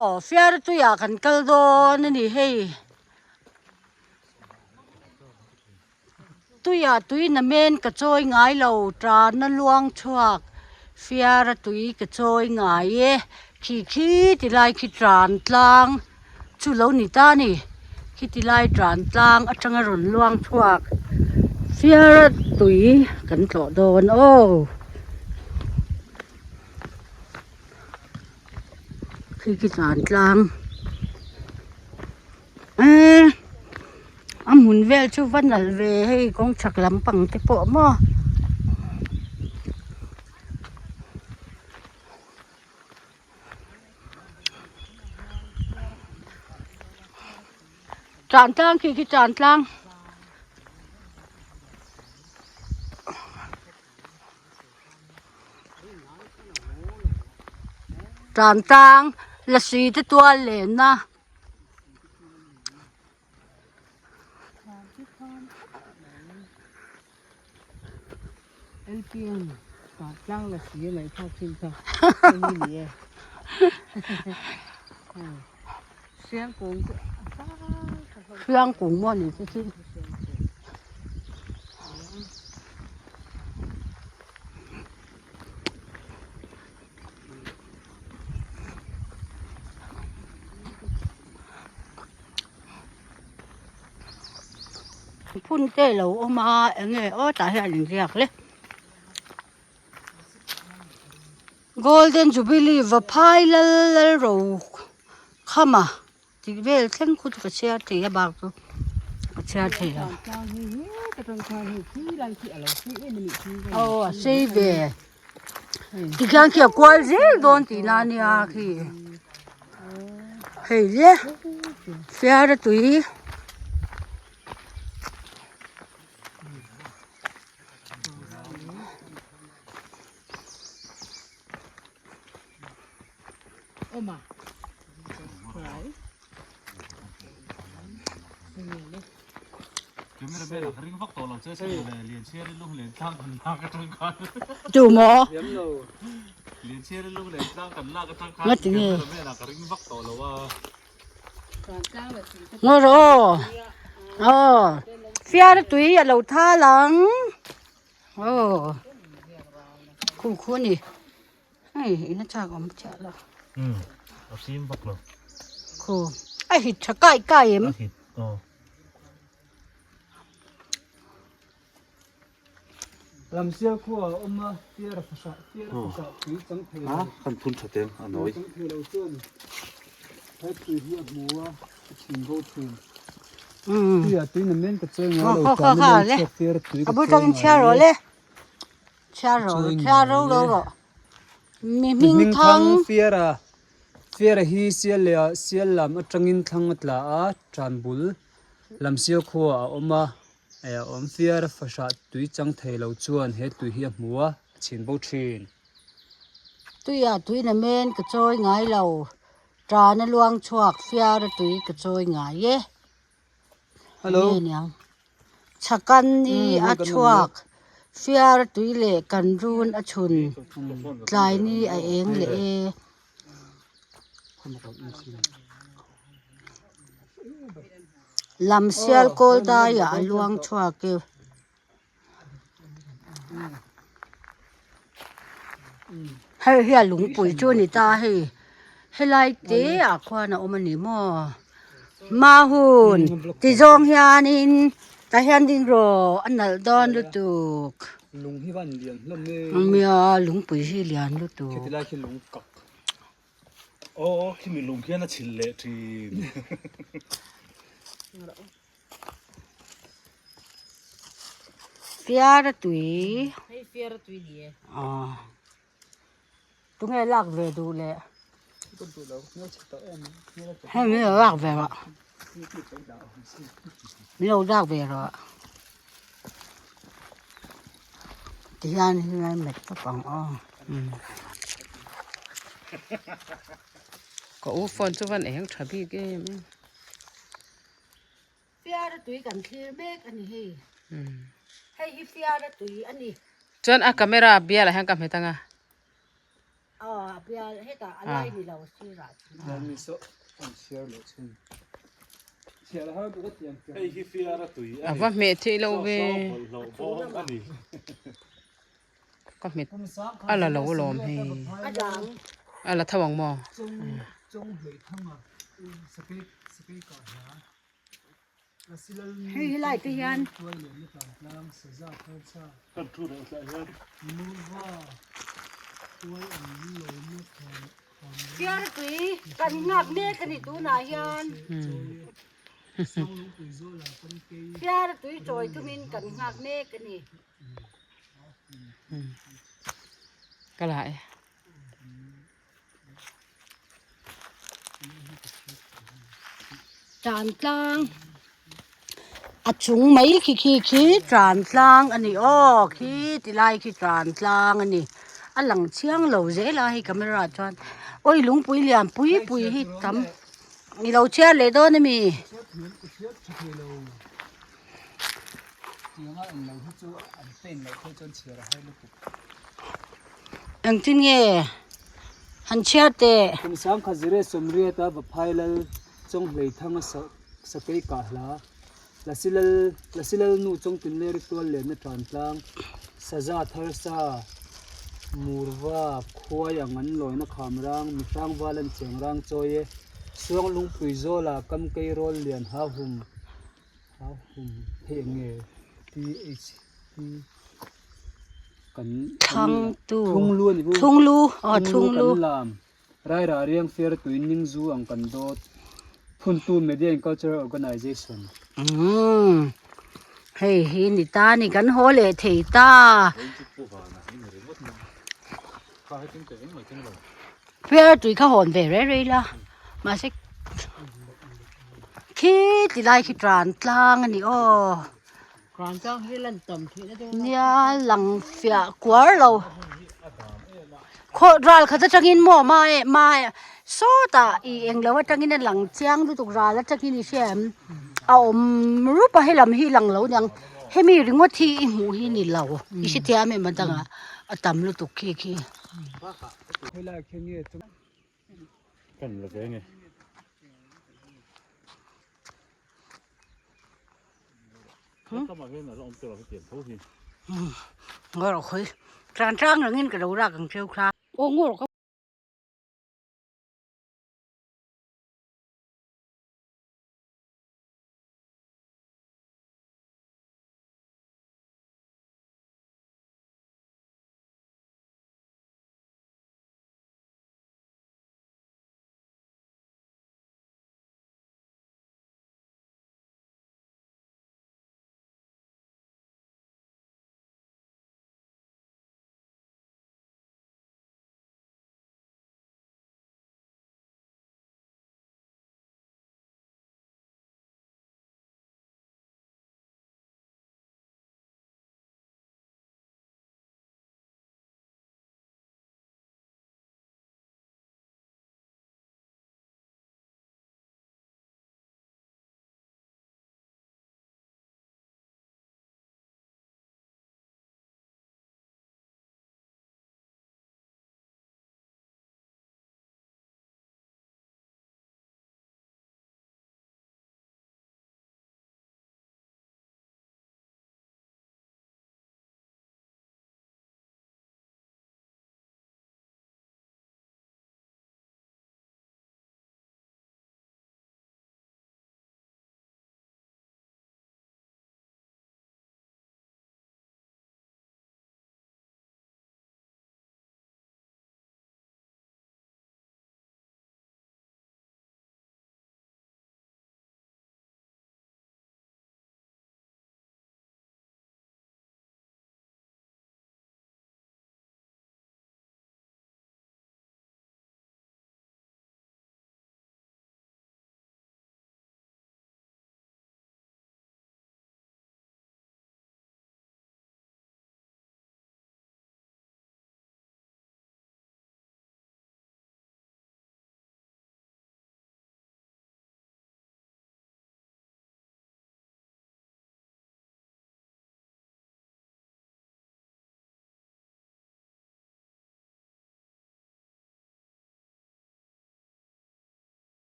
Aw fiara tuiah kan kal dawn a ni hei. Tuiah tui na men ka chawi ngai lo tana luang chhuak fiara tui ka chawi ngai e khi khi ti lai khi tan tlang chu lo ni ta a ni khiti lai tan tlang atanga rawn luang chhuak fiara tui kan tlawh dawn aw. Khi khi tan tlang eee a hmun vel chu va nalh ve hei kawng chhak lampang te pawh maw. Tan tlang khi khi tan tlang. Tan tlang lasi te tual lenna. Hriangkung maw ni chu chu. Phun te lo awm a eng nge aw tah hian an ziak le Golden Jubilee Vaphai lal lal ro khama tih vel thleng khu chu ka chhiar thei a bak chu ka chhiar thei lo aw a sei ve tikhian khi a kual zel dawn tihna a nia khi hei le fiara tui. Tu maw? Ngati nge? Ngaw rawh aw. Aw. Fiara tui a lo thal ang. Aw. Khu khu a ni. Hei in a chak awm chiah lo. Um a fim vak lo. Khu a hit tha kai kai em. A hit aw. Lamsial khua a awm a fiara fahra fiara fahra tui chang thei lo. Kan phun tha teng a nawi. Chang thei lo chuan he tui hi a hmu a a chhin bo thin. Tuiah tui na men ka chawi ngai lo tlan na leng chhuak fiara tui ka chawi ngai e. Mi hming thang fiara fiara hi sial leh ah sial lam atangin thlang a tla a tan bul lam sial khua a awm a eh a awm fiara fahrah tui chang thei lo chuan he tui hi a hmu a a chhin bo thin. Tuiah tui na men ka chawi ngai lo tan a luang chhuak fiara tui ka chawi ngai e. Hello. Chhakan ni a chhuak fiar tui leh kan run a chhun tlai ni a eng leh e. Lam sial kawl daiah a luang chhuak e. Hei hi a lungpui chu a ni ta a hei helai te ah khuan a awm a ni maw mahun ti zawng hianin tah hian ding rawh a nalh dawn lutuk nia lungpui hi lian lutuk. Fiara tui. Hei fiara tui ni e. Aw. Tunge lak ve duh le? Hei mi lo lak ve rawh. Mi lo lak ve rawh. Tihian hi met tawp ang aw. Ka u phone chu van eng tha bik em em. Fiara tui kan thlir mek a ni hei. Hei hi fiara tui a ni. Chuan a camera bialah hian ka hmet ang a. Aw a bial hetah a lai ni lo sirah chuan. Mi saw an chhiar leh thin. Chhiar har bawk a tiang tiang. Hei hi fiara tui a ni. A va hmeh theih lo ve. Saw bawlhhlawh bawm a ni. Ka hmet a la lo alawm hei. A dang. A la tho ang maw? Chawng chawng hlei thanga sakei sakei kah hla. Hei hi lai te hian. Fiar tui kan nghak mek a ni tunah hian. Fiar tui chawi tumin kan nghak mek a ni. Ka la e. Tan tlang a chung mai khi khi khi tan tlang a ni aw khi ti lai khi tan tlang a ni a lang chiang lo zel a hei camera ah chuan awi lungpui lian pui pui hi tam i lo chhiar leh dawn a mi. Engtin nge han chhiar teh? Kum sangkhat zire sawmriata Vaphai Lal Chawnghlei Thanga Sakei kah hla, Lasi Lal Lasi Lal nu Chawngtinleri tual lenna tan tlang, Saza Tharsa, Murva, Khuai ang an lawina kham rang, Mihrang val an cheng rang chawi e, Suang lungpui zawla Kamkei rawl lian ha hum ha hum hei eng nge THP kan Thlangtu Thlunglu a ni bu Thlunglu aw Thlunglu kan lam Rairah riang fiar tui ning zu ang kan dawt Phuntu Media and Cultural Organization. Umm hei hi ni ta ni kan haw leh thei ta. Fiar tui kha hawn ve rei rei la mahse khi ti lai khi tran tlang a ni aw. Nia lang fiah kuar lo khaw ral khat atangin maw mai mai sawtah ih englo atangin a lang chiang lutuk ral atangin i hria em a awm rup a helam hi lang lo niang hemi ringawt hi i hmuh hi ni lo i hrethiam em a dangah a tam lutuk khi khi. Ngawr khawi tlan tlang rangin ka lo rak ang cheu kha. Aw ngawr ka.